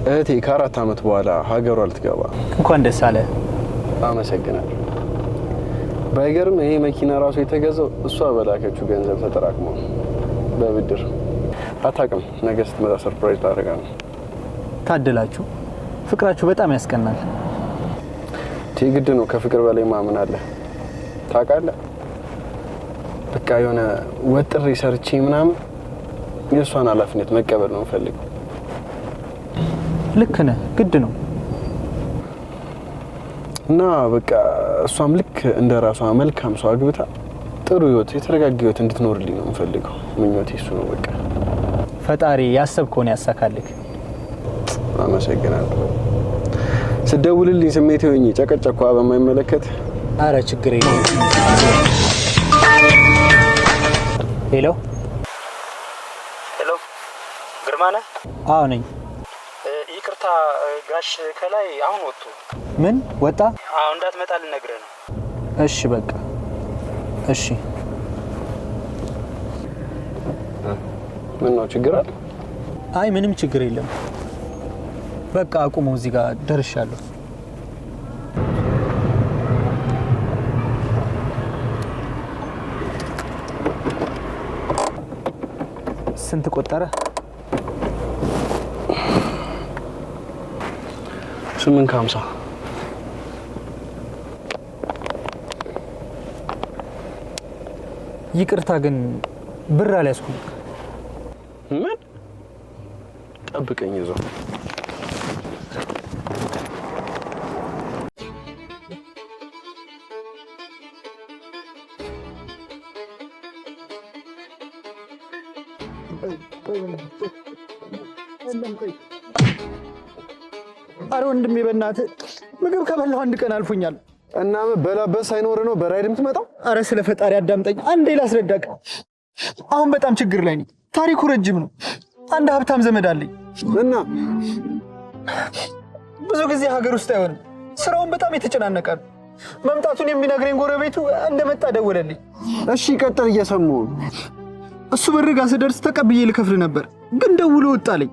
እህቴ ከ4 ዓመት በኋላ ሀገሯ ልትገባ። እንኳን ደስ አለ። አመሰግናለሁ። ባይገርም ይሄ መኪና ራሱ የተገዛው እሷ በላከችው ገንዘብ ተጠራቅሞ ነው፣ በብድር። አታውቅም። ነገ ስትመጣ surprise ላደርጋት ነው። ታደላችሁ። ፍቅራችሁ በጣም ያስቀናል። ግድ ነው። ከፍቅር በላይ ማመን አለ ታውቃለህ። በቃ የሆነ ወጥሬ ሰርቼ ምናምን የእሷን ኃላፊነት መቀበል ነው የምፈልገው። ልክ ነህ፣ ግድ ነው። እና በቃ እሷም ልክ እንደ ራሷ መልካም ሰው አግብታ ጥሩ ህይወት፣ የተረጋጋ ህይወት እንድትኖርልኝ ነው የምፈልገው። ምኞቴ እሱ ነው። በቃ። ፈጣሪ ያሰብከውን ያሳካልክ። አመሰግናለሁ። ስደውልልኝ ስሜት ሆኜ ጨቀጨኳ በማይመለከት። አረ ችግር የለም። ሄሎ። ሄሎ፣ ግርማ ነህ? አዎ ነኝ። ይቅርታ ጋሽ ከላይ አሁን ወጡ። ምን ወጣ? አዎ፣ እንዳትመጣ ልነግርህ ነው። እሺ በቃ እሺ። ምን ነው፣ ችግር አለ? አይ፣ ምንም ችግር የለም። በቃ አቁመው፣ እዚህ ጋር ደርሻለሁ። ስንት ቆጠረ? 8:50። ይቅርታ ግን ብር አልያዝኩም። ምን? ጠብቀኝ እዛው። አረ ወንድሜ በእናትህ፣ ምግብ ከበላሁ አንድ ቀን አልፎኛል። እና በላበት ሳይኖር ነው በ Ride የምትመጣው? አረ ስለ ፈጣሪ አዳምጠኝ፣ አንዴ ላስረዳክ። አሁን በጣም ችግር ላይ ነኝ። ታሪኩ ረጅም ነው። አንድ ሀብታም ዘመድ አለኝ። እና? ብዙ ጊዜ ሀገር ውስጥ አይሆንም። ስራውን በጣም የተጨናነቀ ነው። መምጣቱን የሚነግረኝ ጎረቤቱ እንደመጣ ደወለልኝ። እሺ ቀጥል፣ እየሰማሁ ነው። እሱ በር ጋር ስደርስ ተቀብዬ ልከፍል ነበር፣ ግን ደውሎ ወጣልኝ።